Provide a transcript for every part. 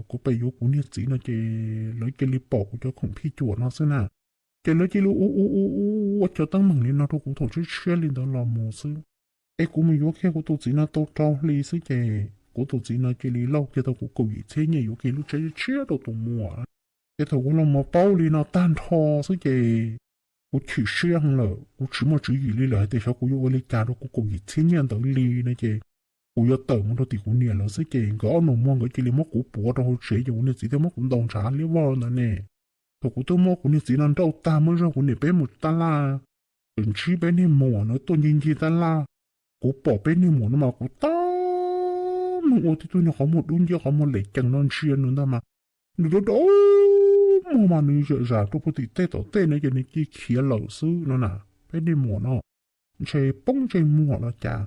kuv pem yuav kuv niag txiv no ces lawv cia li pom kuv cov khoom phij cuam no xwb na. Ces lawv cia li ua ua ua ua cov teeb meem li no rau kuv thaum tshiab tshiab li ntawd los mus xwb. Es kuv mus yuav kiag kuv tus txiv no tau rau hli xwb ces kuv tus txiv no cia li lauj kiag tau kuv kaum yim txhiab nyiaj yuav kiag lub tsheb tshiab rau tus muam. Ces thaum kuv los mus paub li no tag nrho xwb ces kuv chim siab heev lawm, kuv tsis muaj tswv yim li lawm hais tias xyov kuv yuav ua li cas rau kuv kaum yim txhiab nyiaj ntawd li no ces kuv yuav tawm mus rau tim kuv niam lawv xwb ces nkawd ob nus muag nkawd cia li muab kuv puav rau hauv tsev ces kuv niag txiv thiaj muab kuv ntaus ntshav liab vog ntawd ne. Thaum kuv twb muab kuv niag txiv no nrauj tag muab zog kuv niam peb mus tab laj, tseem ntsib peb niag muam no tuaj ncig ncig tab laj. Kuv pom peb niag muam no mas kuv tab meeg ua tib tug niag qhov muag dub nciab qhov muag lem cees no ntsia nws ntag mas nws rau rau muag mas nws zam zam rau puag tim tej tom tej no ces nws cia khiav lawm xwb no na. Peb niag muam no ntshe poob ntsej muag los cas,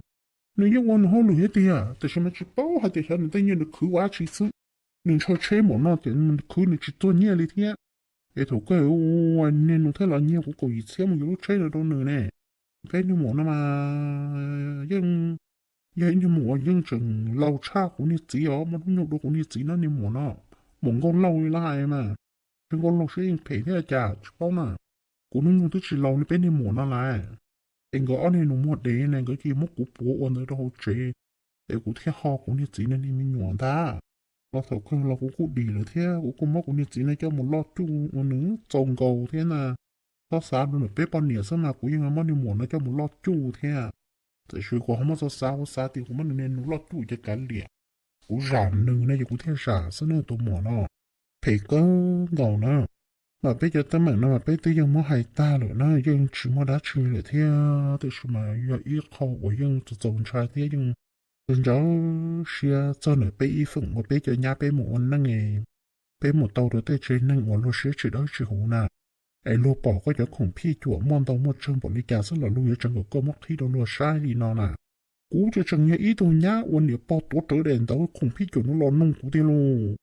nws yeej ua nws hauj lwm thiab tiag tiam sis mas tsis paub hais tias xyov nws tej nyiaj nws khwv ua dab tsi xwb. Nws ntshaw tsheb npaum no ces khwv nws tsis txuag nyiaj li thiab. Es thaum kawg ua niag nus thiaj los nyiag kuv kaum yim txhiab mus yuav lub tsheb no rau nws ne. Peb niag muam no mas yeej yog ib niag muam uas yeej tseem laus tshaj kuv niag txiv os, muaj hnub nyoog dua kuv niag txiv no niag muam no. Muam Nkauj Lauj li lawv hais mas, Nkauj Lauj siab yeej phem thiab cas tsis paub na. Kuv hnub nyoog twb tsis laus li peb niag muam no lawm. Es nkawd ob niag nus muag dev ne nkawd cia li muab kuv puav ua ntawd rau hauv tsev, es kuv thiaj ho kuv niag txiv niag me nyuam ntag. Los thaum kawg los kuv kuj dim lawm thiab kuv kuj muab kuv niag txiv no coj mus loj cuj ua nws txaus nkaus thiab na. Txhob xav rau ntawm peb poj niam xwb mas kuv yeej muab niag muam no coj mus loj cuj thiab. Tiam sis kuv ho muab txhob xav, kuv xav tias kuv muab nws niag nus loj cuj ces kav liam, kuv zam nws ne ces kuv thiaj zam xwb ne tus muam no. Phem kawg nkaus na. Mas peb cov teeb meem no mas peb twb yeej muab hais tag lawm na, yeej tsis muaj dab tsi lawm thiab. Tiam sis mas yog ib qho uas yeej txaus txaus ntshai thiab yeej ntsawv siab txog ntawm peb ib feem uas peb cov nyab peb mus ua neej, peb mus tau rau tej tsev neeg uas luag siab tsis dawb tsis huv na. Es luag pom koj cov khoom phij cuam muaj ntau muaj tsawg npaum li cas xwb los luag yuav tseev kom koj muab qhib rau luag saib li no na. Kuv tseem tseem yog ib tug nyab uas niam pog tuav rawv daim ntawv khoom phij cuam no los nug kuv tiag lauj.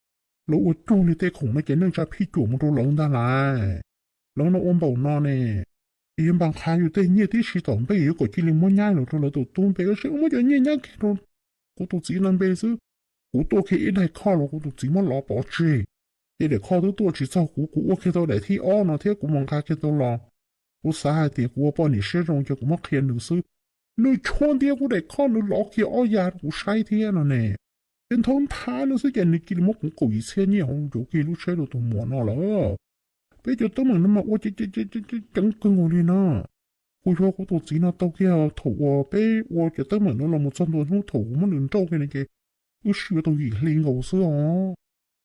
Lawv ua cuag li tej khoom no ces neej tsa phij cuam mus rau lawv ntag lauj. Lawv no ua npaum no ne, yog npas qha yus tej nyiaj tib si tom npe yuav kom cia li muab nyab los rau lawv tus tub npe, tab sis muab cov nyiaj nyab kiag rau kuv tus txiv no npe xwb. Kuv tuaj kiag ib daim khoj los kuv tus txiv muab lov pov tseg. Ces daim khoj twb tuaj tsis txog kuv, kuv ua kiag tau daim thib ob no thiab kuv mus nqa kiag tau los. Kuv xav hais tias kuv ua poj niam siab zoo ces kuv muab qhia nws xwb. Nws tshuab ntiab kuv daim khoj nws lov kiag ob yav rau kuv saib thiab no ne. Ces nthab nthab no xwb ces nws cia li muab kuv kaum yim txhiab nyiaj hauv yuav kiag lub tsheb rau tus muam no lawm. Peb cov teeb meem no mas ua ceev kawg nkaus li na. Kuv yuav kuv tus txiv no tau kiag thaum uas peb ua cov teeb meem no los mus txog ntua hnub thaum kuv muab nws nrauj kiag no ces wb sib yuav tau yim hli nkaus xwb os.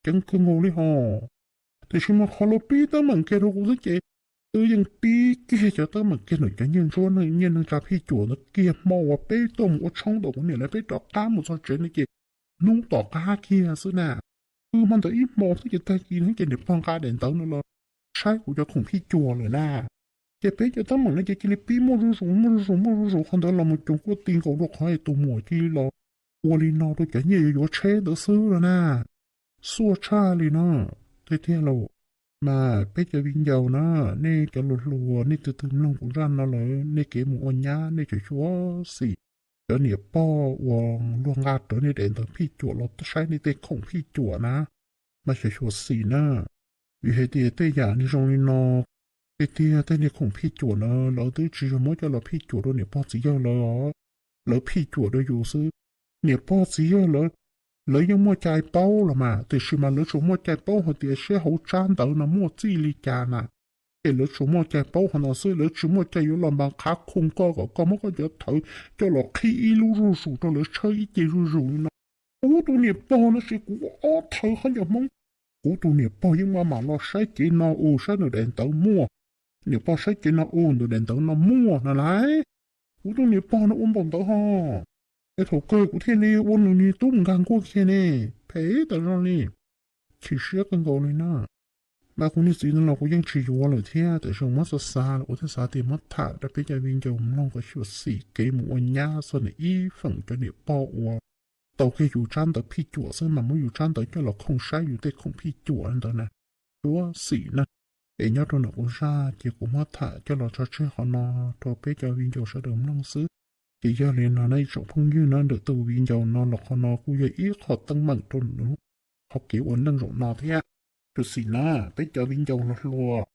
Ceev kawg nkaus li hos. Tiam sis mas qhov lawv pib teeb meem kiag rau kuv xwb ces wb yeej pib kiag cov teeb meem kiag ntawm cov nyiaj ntsuab nyiaj neej tsa phij cuam ntawd kiag hmo uas peb tuaj mus ua tshoob ntawm kuv niam lawv peb rov qab mus txog tsev no ces hnub tom qab kiag xwb na. Wb hmo ntawd ib hmo xwb ces tag kis no ces niam pog nqa daim ntawv no los saib kuv cov khoom phij cuam lawm na. Ces peb cov teeb meem no ces cia li pib muaj zuj zus muaj zuj zus muaj zuj zus qhov ntawd los mus cuag kuj ti nkaus rau qhov es tus muam cia li los ua li no rau cov nyiaj yuav yuav tsheb ntawd xwb no na. Xuaj tshaj li no. Tiag tiag los mas peb cov viv ncaus na, nej cov hluas hluas nej tus twg mloog kuv zaj no lawm nej kev mus ua nyab nej tseem xyuam xim cov niam pog uas luag nqa rawv nej daim ntawv phij cuam los saib nej tej khoom phij cuam na, mas tseem xyuam xim na. Vim hais tias tej yam li zoo li no, tiag tiag tej niag khoom phij cuam na lawv twb tsis yog muab coj los phij cuam rau niam pog txiv yawg lawv, lawv phij cuam rau yus xwb. Niam pog txiv yawg lawv, lawv yeej muaj cai paub los mas tiam sis mas lawv tsuas muaj cai paub hais tias seb hauv tsab ntawv no muaj txij li cas na. Ces lawv tsuas muaj cai paub qhov no xwb, lawv tsis muaj cai yuav los npas qhav khoo koj kom koj muab koj cov thawv coj los qhib ib lub zuj zus rau lawv tshawb ib ce zuj zus li no. Kuv tus niam pog no ces kuv ua ob thawv qhov ncauj hmoob. Kuv tus niam pog yeej maj mam los saib kev no ua saib nws daim ntawv muaj, niam pog saib kev no ua nws daim ntawv no muaj no lauj. Kuv tus niam pog no ua npaum ntawd ho, es thaum kawg kuv thiaj li ua nws niag tub mus nkag nkuaj kiag ne, phem tas zog li. Chim siab kawg nkaus li na. Mas kuv niag txiv no los kuv yeej tsis yuav lawm thiab tiam sis muab xav xav los kuv thiaj xav tias muab tham rau peb cov viv ncaus mloog kom xyuam xim kev mus ua nyab txog ntawm ib feem cov niam pog uas tau kiag yus tsab ntawv phij cuam xwb mas muab yus tsab ntawv coj los khoo saib yus tej khoom phij cuam ntawd na, xyuam xim na. Es nyob rau ntawm kuv zaj ces kuv muab tham coj los tso tseg qhov no rau peb cov viv ncaus sawv daws mloog xwb. Ces yog li no na ib tsoom phooj ywg na, ntawm tus viv ncaus no los qhov no kuj yog ib qho teeb meem rau nws, hauv kev ua neej zaum no thiab. Xyuam xim na, peb cov viv ncaus hluas hluas,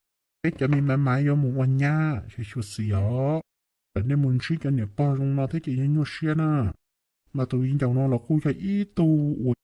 peb cov me mas mas yuav mus ua nyab, xyuam xim os. Thaum nej mus ntsib cov niam pog zoo no thiab ces yog nyuaj siab na. Mas tus viv ncaus no los kuj yog ib tug uas